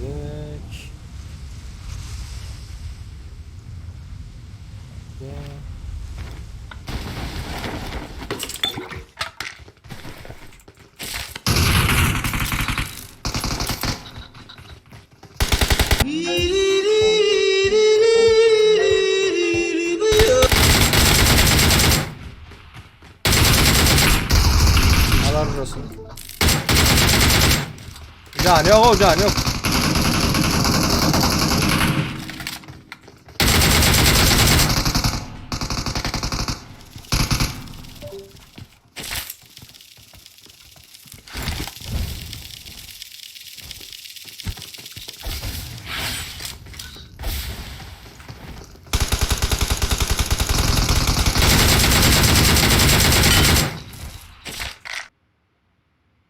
Gördük. Yeah. Allah razı olsun. Can yok o can yok.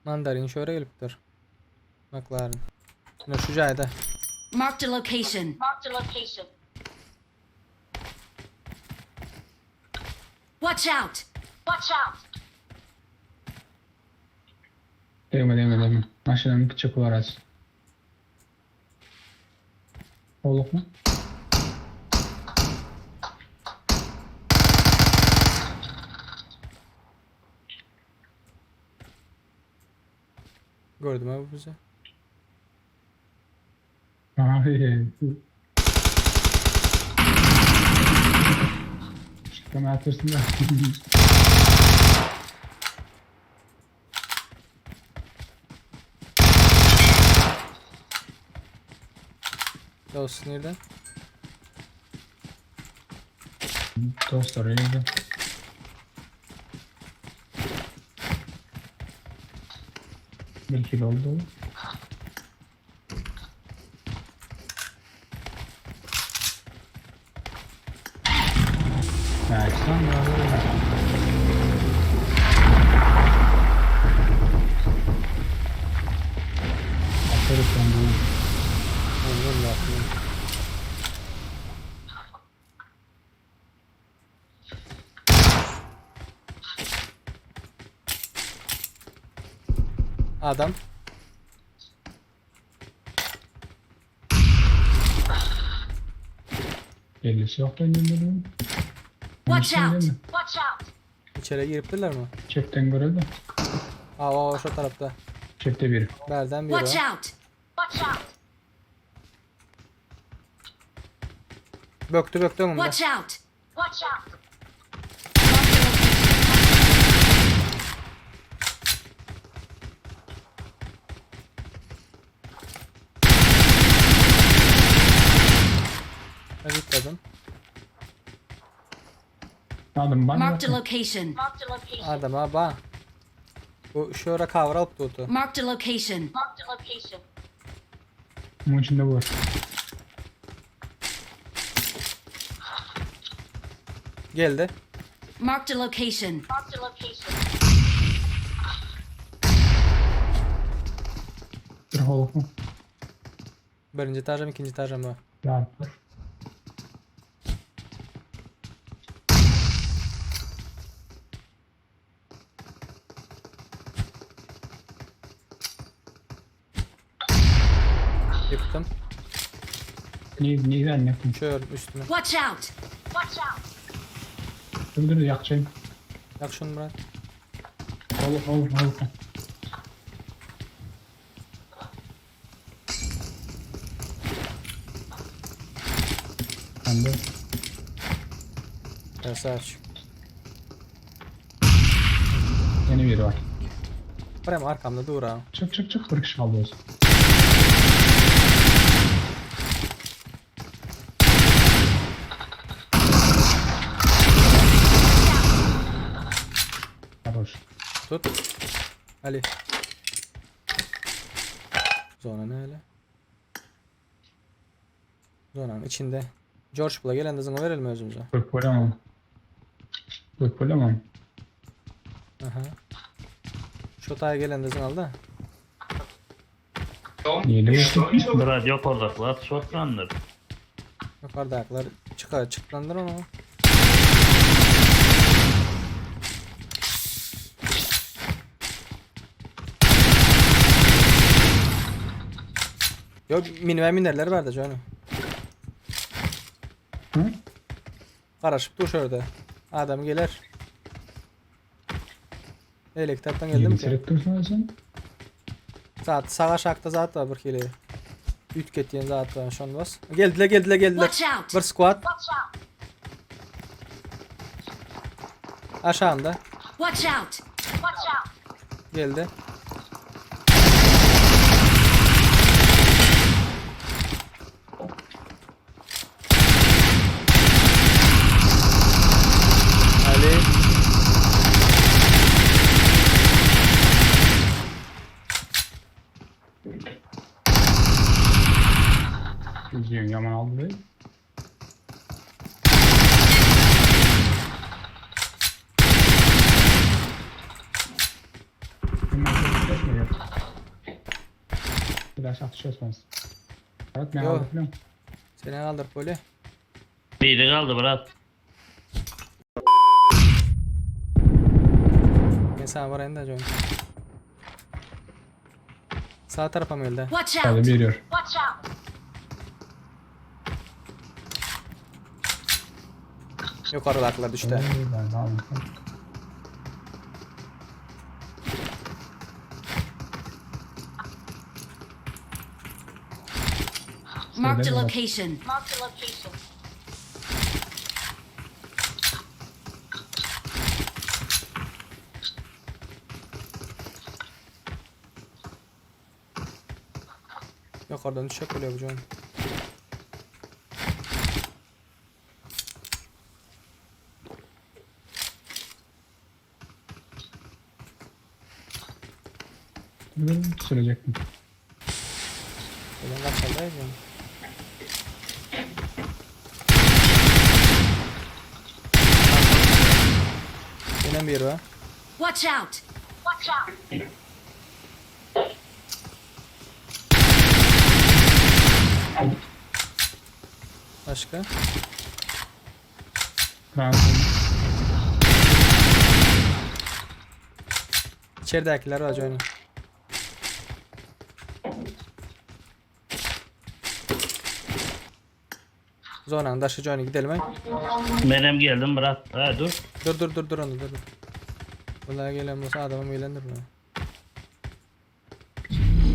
Mandarin şöyle gelipdir. McLaren. Ne şu cayda. Marked a location. Marked a location. Watch out! Watch out! Degme degme degme. Maşinanın küçük var az. Oluk mu? Gördüm abi bizi. Abi. Çıktım atırsın da. Dost nerede? Dost oraya gidiyor. Bir kilo oldu. Ya sen de Atarım ben bu. Ondan da aklım. Adam. Ellisi yok bence benim. Watch out! Watch out! İçeri giriptiler mi? Çepten görüldü. Aa o şu tarafta. Çepte bir. Berden biri Watch o. out! Watch out! Böktü böktü önümde. Watch out! Watch out! Ben gitmedim. Aldım ben. Marked a location. Marked a location. Adama ba. Bu şöyle kavralıp tuttu. Marked a location. Marked a location. Bunun içinde bu var. Geldi. Marked a location. Marked a location. Bir holuk mu? Birinci etajım ikinci etajım bu. Ya dur. Yıktım. Ne, neyden yaptın? Şöyle üstüne. Watch out! Watch out! Dur dur yakacağım. Yak şunu bırak. Holuk holuk holuk. Ben de Krasavçik. yeni biri var. Prem arkamda dur ha. Çık çık çık bir kişi kaldı olsun. Hoş. Tut. Ali. Zona ne öyle? Zonanın içinde. George Bull'a gelen de zona verelim özümüze. Görüp oynamam. Görüp oynamam. Aha. Şotaya gelen de zona aldı. Niye de yok? Biraz yok olacaklar, çoktandır. Yukarıdakiler çıkar çıklandır onu. Yok minime minerler barda Johnny. Hı? Garaşyp dur şurada. Adam geler. Eýleki tarapdan geldim Ýeri ki. serek dursun sen. Zat sağa şakta zat var bir hili. Üýtget diýen zat var şony bas. Geldiler geldiler geldiler. Watch out! Bir squad Watch out! aşağında Watch out! Watch out! geldi. Ali. Üzüyorsun yaman aldı be. Biraz atışıyorsunuz. Evet ben Yo. aldım falan. Seni kaldır poli. Biri kaldı brat. Ben sana varayım da Johnny. Sağ tarafa mı geldi? Watch Hadi out! veriyor. Watch out! Yukarıdakiler düştü. Ben de aldım. Marked a Şöyle bak. location. Marked a location. Yukarıdan düşecek oluyor bu Johnny. Ben söyleyecektim. Buradan kaç aldı Johnny? Yine bir var. Watch out! Watch out! Başka? Ben İçeridekiler var Johnny. Zonanın daşı Johnny gidelim he. Menem geldim brat. Ha dur. Dur dur dur dur onu dur. dur. Bunlara gelen olsa adamım gelendir mi?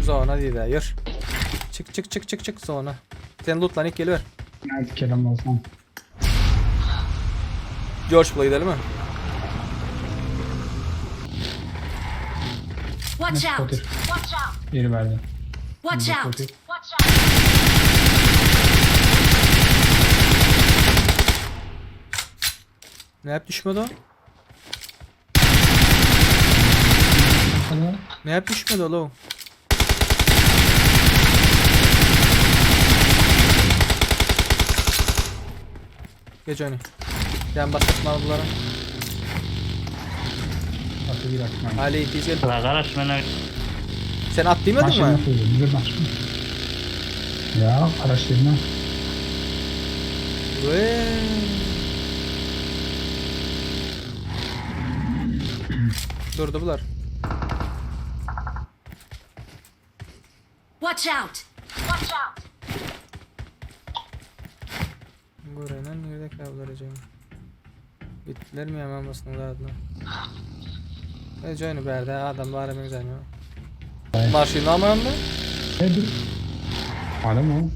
Zona değil de yür. Çık çık çık çık çık zona. Sen lootlan ilk geliver. Nerede kelam olsam. George Bull'a gidelim mi? Watch out! Otur. Watch out! Yeri verdi. Watch out! Otur. Watch out! Ne yap düşmedi o? Sana Ne yap düşmedi oğlum? Geç onu. Yan basatma bunlara. Atı bir atma. Ali tez gel. La karaş menem. Sen at demedin Maşallah mi? oldu. Güzel maç. Ya araştırma. Ve. Durdu bular. Watch out! Watch out! Görenen nerede kaldılar acaba? Gittiler mi hemen basın adına? E Johnny berde adam bari benzer ya. Maşını almayan mı? Ne dur? Adam o.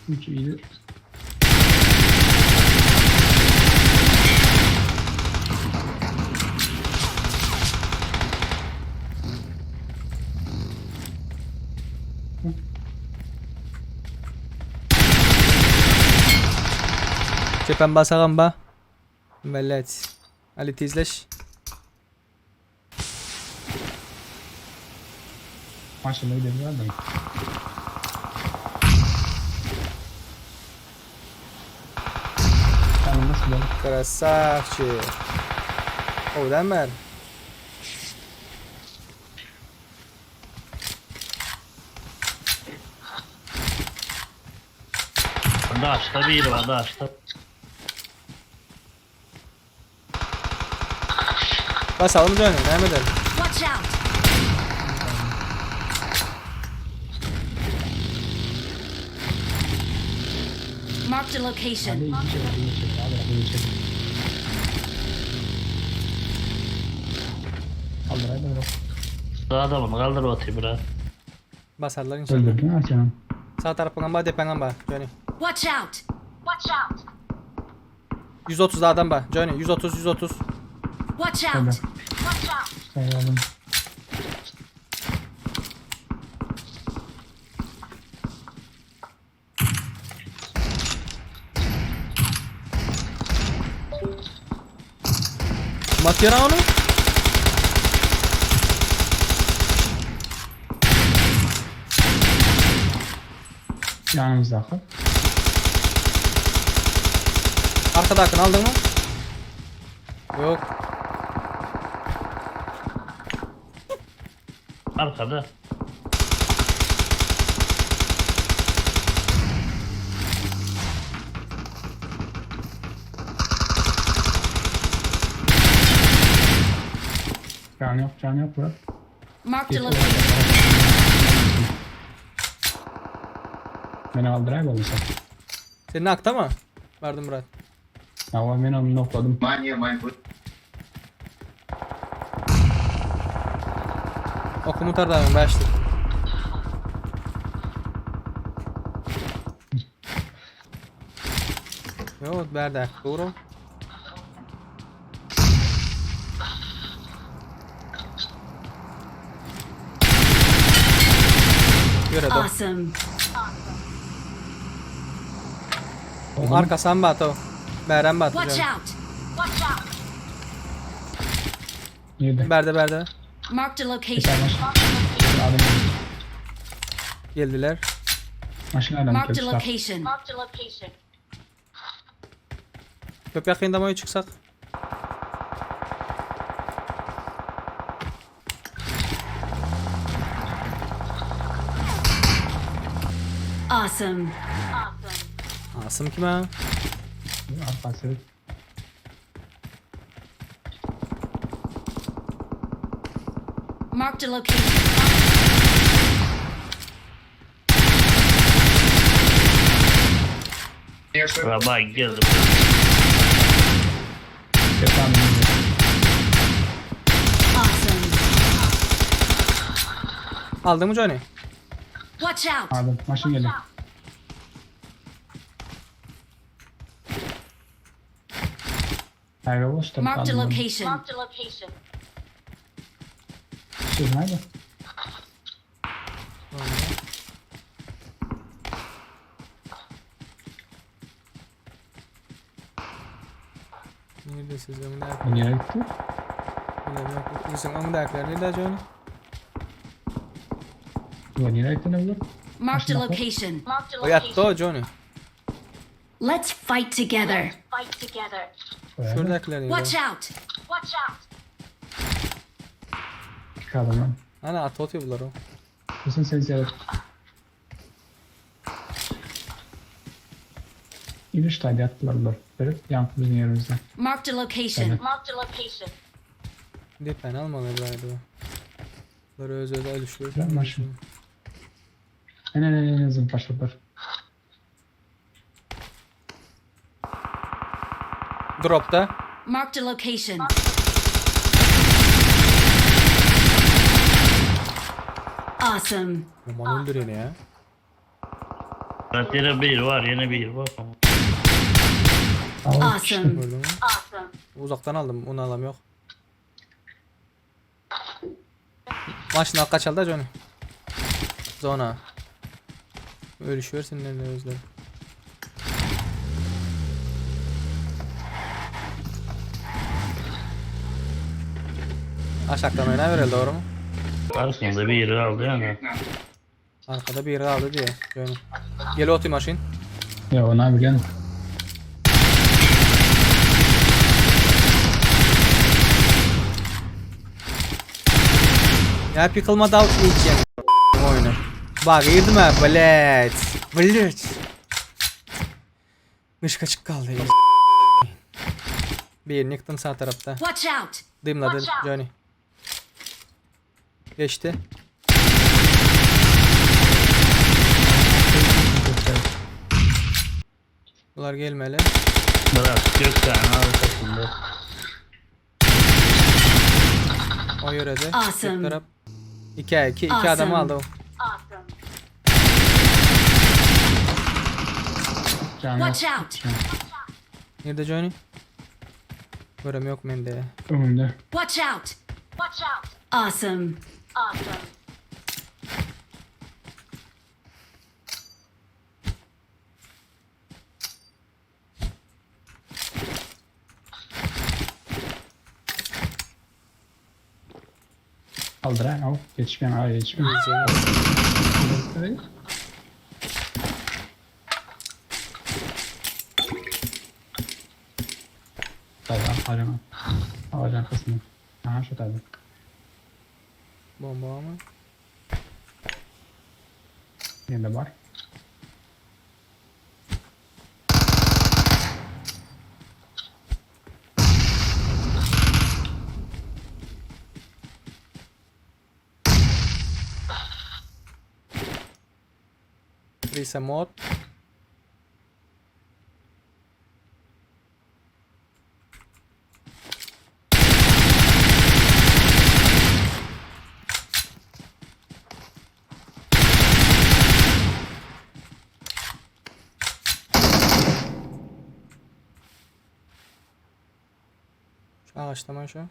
Üç iyi. Cepen basagan ba. Millet. Ali tizleş. Maşallah gidelim adam. Tamam nasıl böyle? Красавчик. O ben. Daşta biri var daşta. Basalım Johnny, näme edelim? Watch out! Marked a location. Hadi iki çek, iki çek. Hadi hadi çek. Kaldır hadi bırak. Sağ adamını kaldır batayım brat. Basarlar inşallah. Öldürdün mü Ercan'ı? Sağ tarafından bak, depen bak Johnny. Watch out! Watch out! 130 adam bak Johnny, 130 130. Watch out! Watch out! Sayalım. Matýar onu. Yanımızdaki. Arkadakini aldın mı? Yok. Arkada. Can yok, can yok bırak. Marked a location. Beni aldıray olursa. Senin akta mı? Verdim Murat. Ama ben onu nokladım. Okumu tardanım başlık. Yok berde doğru. Yürü do. Awesome. Arkasan bat o. Beren bat. Watch out! Watch out! Nerede? Berde berde. Marked a Bir location. tane maşın. Bir adam. Geldiler. Maşın adam Marked a köpüşler. location. Marked a location. Köp yakında mı çıksak? Awesome. Awesome. Asım kime? Arkası. Marked a location. Bak geldi. Kötü adam. Awesome. Aldın mı Johnny? Watch out! Aldım. Maşın geliyor. Hayır boş tabii. Marked a location. Marked a location. Siz nerede? Nerede siz önünde? Bu nereye gitti? Bizim önündekiler nerede Johnny? Bu nereye gitti ne olur? Marked a location. Marked a O yattı location. o Johnny. Let's fight together. Fight together. Şuradakiler nerede? Watch out! Watch out! İki adam lan. Ana atı atıyor bunlar o. Kesin sen ziyaret. İliş taydı yattılar bunlar. Verip yankı bizim yerimizden. Marked a location. Marked a location. Depen almalı galiba. Bunlar öz öz ölüşüyor. Güzel maşın. En en en en azın başladılar. Dropta. Marked a location. Awesome. Aman öldür yine ya. Brat yine bir var yine bir var. Awesome. Gördün mü? Awesome. Uzaktan aldım. Onu alam yok. Maşın hakka çaldı Johnny. Zona. Ölüşüyorsun nerede özler. Aşağıdan oyna verelim doğru mu? Arkasında bir yeri aldı yani. Arkada bir yeri aldı diye. Johnny. Gel otur maşın. Ya ona bilen. Ya yıkılmadı al ilk yani oyunu. Bak girdim ha блять. Блять. Mışka açık kaldı. Birini ýykdym sag tarapda. Watch out! Dymlady Watch out. Johnny. Geçdi. Bular gelmeli. Bırak Gökhan arkasında. O yörede. Awesome. Tek taraf. 2 2 2 adam Awesome. aldı o. Awesome. Jany Watch ýok. out! Nirde Johnny? Görem yok mende. Öňümde. Watch out! Watch out! Awesome. Awesome. Aldyr ha. Al. Geçmeýän, ay geçmeýän. Taýdan, agajyň. Agajyň arkasynda. Aha, şu taýdan. Bomba mı? Ýene bar. Prisa mod. Şu ağaçlama şu.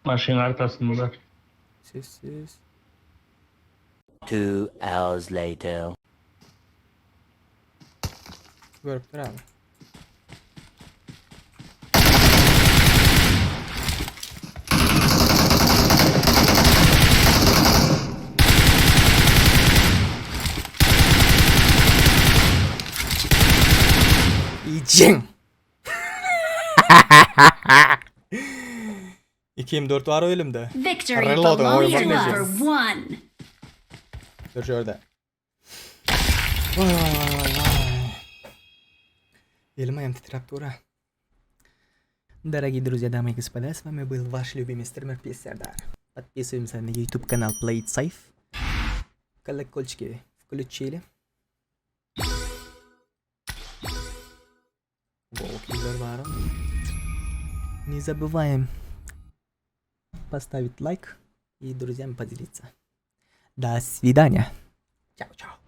Maşın arkasında. Sessiz. 2 hours later. Görüptür abi. Yiyeceğim. 2-4 var o elimde. Victory Reload, belongs oy, to bak us. For one. Dur şurada. Vay vay vay vay vay. Elim ayağım titrep dur ha. Дорогие друзья, дамы и господа, с вами был ваш любимый стример Писердар. Подписываемся на YouTube канал Play It Safe. Колокольчики включили. Волк Не забываем поставить лайк и друзьям поделиться. До свидания. Чао-чао.